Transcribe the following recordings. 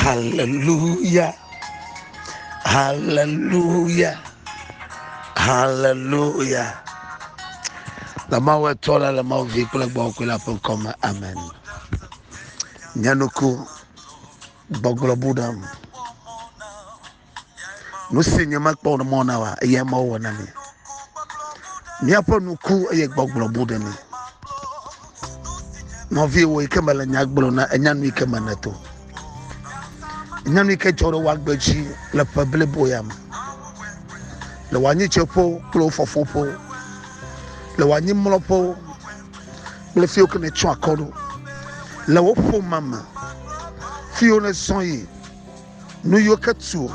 Hallelujah. Hallelujah. Hallelujah. Le Mawu etɔ la le Mawu vi kple gbɔgbɔ kɔkɔe la ƒe ŋkɔ me. Amen. Nye nuku gbɔgblɔ bu ɖem. Nu si nye mekpɔ mɔ na wa eya Mawu wɔ na mi. Míaƒe nuku eye gbɔgblɔ bu ɖe mi. Nɔviwo yi ke mele nya gblɔm na enya nu yi ke me nèto. Enya nu yi ke dzɔ ɖe wò agbe dzi le ƒe blibo ya me. Le wò anyitseƒewo kple wò fɔfɔƒewo, le wò anyimlɔƒewo kple fiwo ke nètsɔ akɔ ɖo, le wò ƒomea me, fiwo nèzɔ yi, nu yiwo ke tu wò,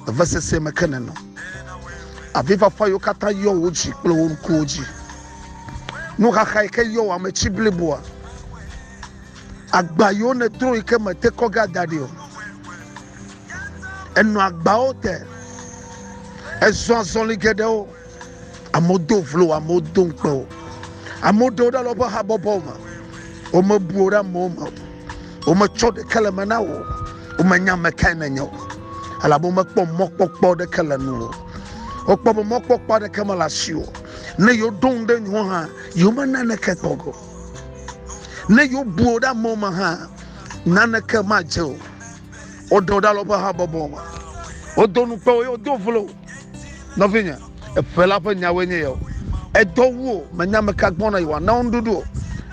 vevesese me ke nènɔ, avifafa yiwo katã yɔ wò dzi kple wò ŋkuwo dzi, nuxaxa yi ke yɔ wò ametsi bliboa, agba yiwo nèdro yi ke mète kɔ ge ada ɖi o. Ènɔ agbawo te, èzɔ azɔli geɖewo, amewo do vlo wò, amewo do ŋukpe wò, amewo ɖe wo ɖe le woƒe habɔbɔwo me, womebu wo ɖe amewo me o, wometsɔ ɖeke le eme na wò o, womenya ame kae nènye o, elabe womekpɔ mɔkpɔkpɔ ɖeke le nuwò o. Wokpɔ be mɔkpɔkpɔ aɖeke mele asiwò o. Ne yewoɖo ŋu ɖe ŋuwò hã, yewomena naneke kpɔ ge o. Ne yewobu wò ɖe amewo me hã, naneke madze o. Woɖe wo ɖa le woƒe habɔbɔ me. Wodo ŋukpe wo eye wodo vlo wo. Nɔvinye, eƒe la ƒe nyawoe nye yewo. Edɔ wu wò, menya ame ka gbɔ na yewoana wò nuɖuɖu o.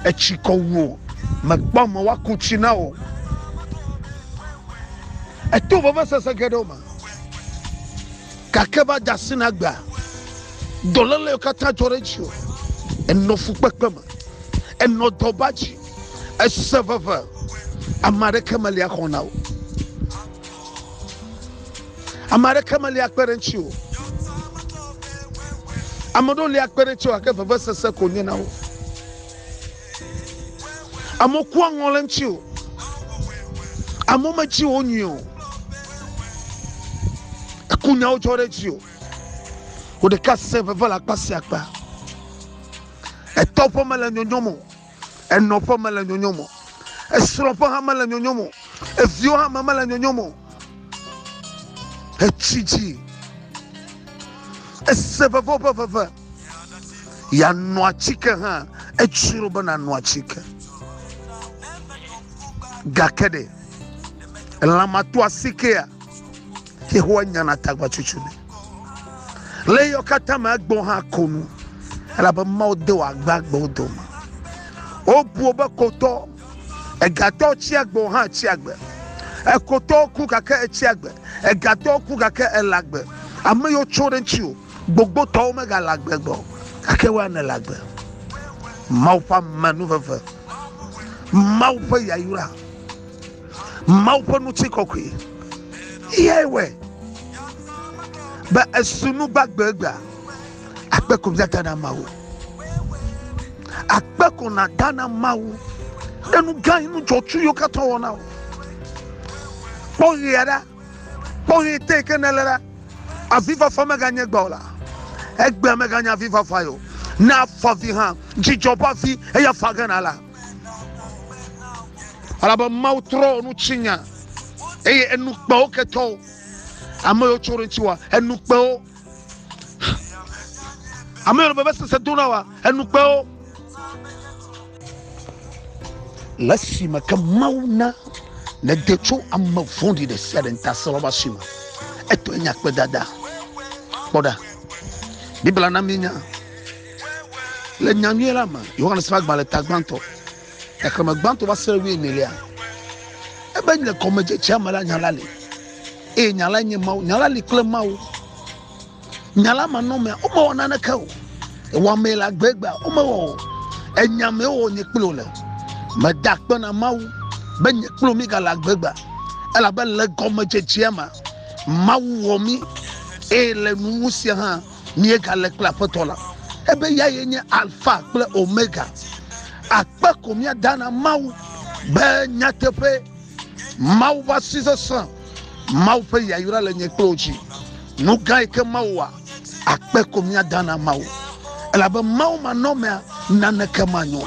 Etsi kɔ wu wò, mekpɔ ame woaku tsi na wò. Eto vevesese geɖewo me, gake va de asi na agbea. Dɔléle yiwo katã dzɔ ɖe dziwò, ènɔ fukpekpe me, ènɔ dɔba dzi, èse veve, ame aɖeke meli axɔ na wò. Ame aɖeke meli akpe ɖe ŋuti o. Ame aɖewo li akpe ɖe ŋuti o gake vevesese ko nye na wo. Amewo kua ŋɔ le ŋuti o. Amewo medzi wo nyuie o. Ekunyawo dzɔ ɖe edzi o. Wò ɖeka se veve le akpa sia akpa. Etɔ ƒe mele nyonyom o. Enɔ ƒe mele nyonyom o. Esrɔ̃ ƒe hã mele nyonyom o. Eviwo hã me mele nyonyom o. Etsi dzi. Ese veve ƒe veve. Yeanɔ atike hã, edzro be nànɔ atike. Gake ɖe lãmatoasikea Yehowa nyana tagbatsutsu nɛ. Le eyawo katã me egbɔ hã ko nu elabe Mawu de wò agbagbewo dome. Wobu wo be kotɔ, egatɔwo tsi agbe wò hã tsi agbe. Ekotɔwo ku gake etsi agbe, egatɔwo ku gake ele agbe. Ame yiwo tso ɖe ŋutiwò gbogbotɔwo megale agbe gbɔ o gake wò ya nèle agbe. Mawu ƒe amenuveve, Mawu ƒe yayra. Mawu ƒe ŋutikɔkɔe yae wɔe be esu nu gbagbe egbea. Akpe ko míada na Mawu. Akpe ko nàda na Mawu ɖe nu gã nu dzɔtsu yiwo katã wɔ na wò. Kpɔ ɣea ɖa, kpɔ ɣe te yi ke nèle ɖa. Avifafa meganye gbɔ o la, egbea meganye avifafa yi o. Ne afɔ avi hã, dzidzɔ ƒe avi eya fa ge na la. Elabe Mawu trɔ nutsinya eye enu kpe wo ketɔwo. Ame yiwo tso ɖe ŋuti wa enu kpe wo. Ame yiwo le vevesese do na wa enu kpe wo. Le esime ke Mawu na nède tso ame vɔ̃ɖi ɖe sia ɖe ŋutasẽla ƒe asi me, etɔe nye akpedada. Kpɔ ɖa, Biblia na míenya Le nyanyui la me, Yohanes ƒe agbalẽ ta gbãtɔ, xexlẽme gbãtɔ va se ɖe wuienelia, ebe le gɔmedzedzea me la, nya la li, eye nya la nye Mawu. Nya la li kple Mawu. Nya la manɔmea, womewɔ naneke o. Ewɔ amee le agbe egbea, womewɔ o. Enya mee wowɔ nye kple wò le. Meda akpe na Mawu be nye kple wò mígale agbe egbea, elabe le gɔmedzedzea me, Mawu wɔ mí eye le nuwu sia hã Míegale kple Aƒetɔ la. Ebe eyae nye Alfa kple Omega. Akpe ko míada na Mawu be nyateƒe Mawu ƒe asi sesẽ, Mawu ƒe yayra le nye kple wò dzi. Nu gã yi ke Mawu wa, akpe ko míada na Mawu. Elabe Mawu manɔmea, naneke manyo.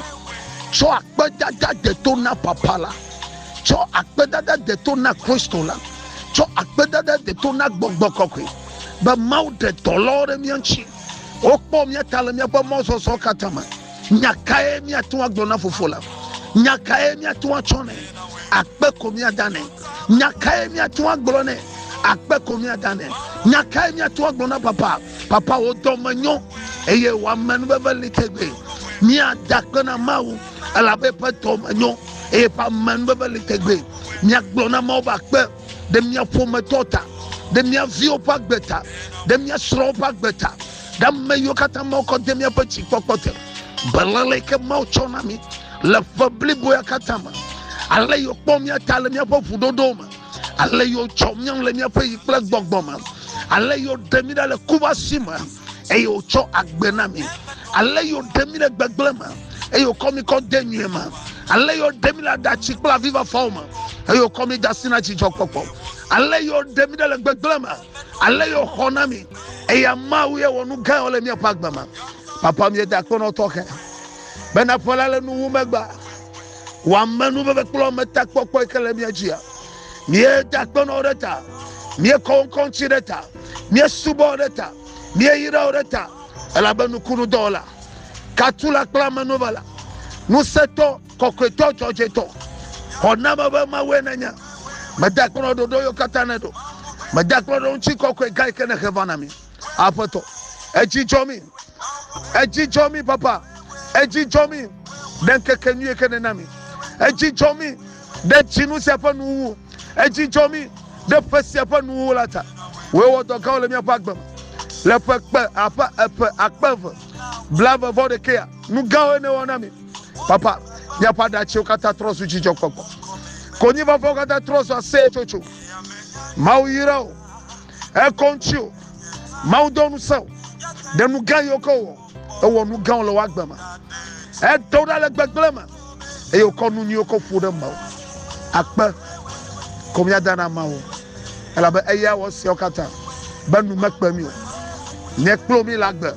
Tsɔ akpedada deto na Papa la. Tsɔ akpedada deto na Kristo la. Tsɔ akpedada deto na Gbɔgbɔ Kɔkɔe be Mawu ɖe dɔlawo ɖe mía ŋuti. Wokpɔ mía ta le míaƒe mɔzɔzɔ katã me. Nya kae míate ŋu agblɔ na Fofo la? Nya kae míate ŋu atsɔ nɛ? Akpe ko míada nɛ. Nya kae míate ŋu agblɔ nɛ? Akpe ko míada nɛ. Nya kae míate ŋu agblɔ na Papa? Papa, wò dɔme nyo eye wò amenuveve li tegbee. Míada akpe na Mawu elabe eƒe dɔme nyo eye eƒe amenuveve li tegbee. Míagblɔ na Mawu be akpe ɖe mía ƒometɔ ta, ɖe mía viwo ƒe agbe ta, ɖe mía srɔ̃wo ƒe agbe ta, ɖe ame yiwo katã Mawu kɔ de míaƒe dzikpɔkpɔ te. Beléle yi ke Mawu tsɔ na mí le ƒe bliboa katã me, ale yi wòkpɔ mía ta le míaƒe ʋuɖoɖowo me, ale yi wòtsɔ mía ŋu le míaƒe yi kple gbɔgbɔ me, ale yi wòɖe mí ɖa le ku ƒe asi me eye wòtsɔ agbe na mí, ale yi wòɖe mí ɖe gbegblẽ me eye wòkɔ mí kɔ de nyuie me, ale yi wòɖe mí le aɖatsi kple avifafawo me eye wòkɔ mí de asi na dzidzɔkpɔkpɔ, ale yi wòɖe mí ɖe le gbegblẽ me, ale yi wòxɔ na mí. Eya Mawu ye wɔ nu gãwo le míaƒe agbe me. Papa, míeda akpe na wò tɔxɛ bena ƒe la le nuwu megba. Wò amenuveve kple ametakpɔkpɔ yi ke le mía dzia, míeda akpe na wò ɖe ta. Míekɔ wò ŋkɔ ŋuti ɖe ta. Míesubɔ wò ɖe ta. Míeyra wò ɖe ta. Elabe nukunudɔwɔla, katula kple amenuvela, ŋusẽtɔ, kɔkɔetɔ, dzɔdzɔetɔ, xɔname be Mawue nènye. Meda akpe na wò ɖoɖo yiwo katã nèɖo. Meda akpe na wò ɖe ŋutikɔkɔe gã yi ke nèhe va na mí. Aƒetɔ, edzi dzɔ mí. Edzi dzɔ mí, Papa. Edzi dzɔ mí ɖe ŋkeke nyui ke nèna mí. Edzi dzɔ mí ɖe dzinu sia ƒe nuwuwu. Edzi dzɔ mí ɖe ƒe sia ƒe nuwuwu la ta. Wòe wɔ dɔ gãwo le míaƒe agbe me. Le ƒe kpe aƒe eƒe akpe eve blaeve vɔ ɖekɛa, nu gãwoe nèwɔ na mí. Papa, míaƒe aɖatsiwo katã trɔ zu dzidzɔkpɔkpɔ. Konyifafawo katã trɔ zu aseyetsotso. Mawu yra wò. Ekɔ ŋuti o. Mawu do ŋusẽ wò. Ɖe nu gã yiwo ke wòwɔ. Ewɔ nu gãwo le wò agbe me. Eɖe wò ɖa le gbegblẽ me eye wòkɔ nu nyuiwo kɔ ƒo ɖe mewò. Akpe ko míada na Mawu elabe eya wɔ esiawo katã be nu mekpe mí o. Nye kple wò míele agbe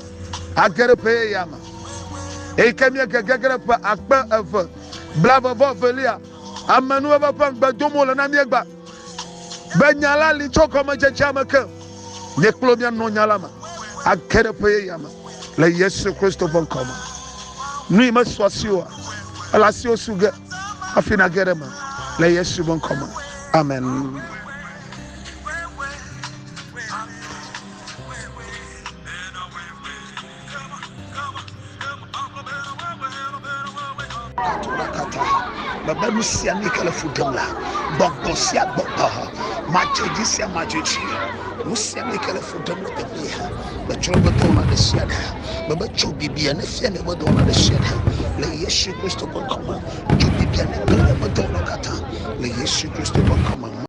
age ɖe ƒe yeyea me. Eyi ke míege ge ɖe ƒe akpe eve blaeve vɔ evelia, amenuveve ƒe ŋugbe dom wole na mí egbea. Be nya la li tso gɔmedzedzea me ke. Nye kple wò míanɔ nya la me age ɖe ƒe yeyea me le Yesu Kristo ƒe ŋkɔ me. Nu yi mesu asiwò oa, ele asiwò su ge hafi nàge ɖe eme le Yesu ƒe ŋkɔ me. Amen. Katolakata. Mebe nu sia nu yi ke le fu ɖem la, gbɔgbɔ sia gbɔgbɔ, madzedzi sia madzedzi, nu sia nu yi ke le fu ɖem le teƒe ya, metsɔ be dɔwɔna ɖe sia ɖe, mebe tso bibia ne fia mi be dɔwɔna ɖe sia ɖe le Yesu Kristo ƒe ŋkɔ me. Tso bibia ne gblẽ be dɔwɔna katã le Yesu Kristo ƒe ŋkɔ me.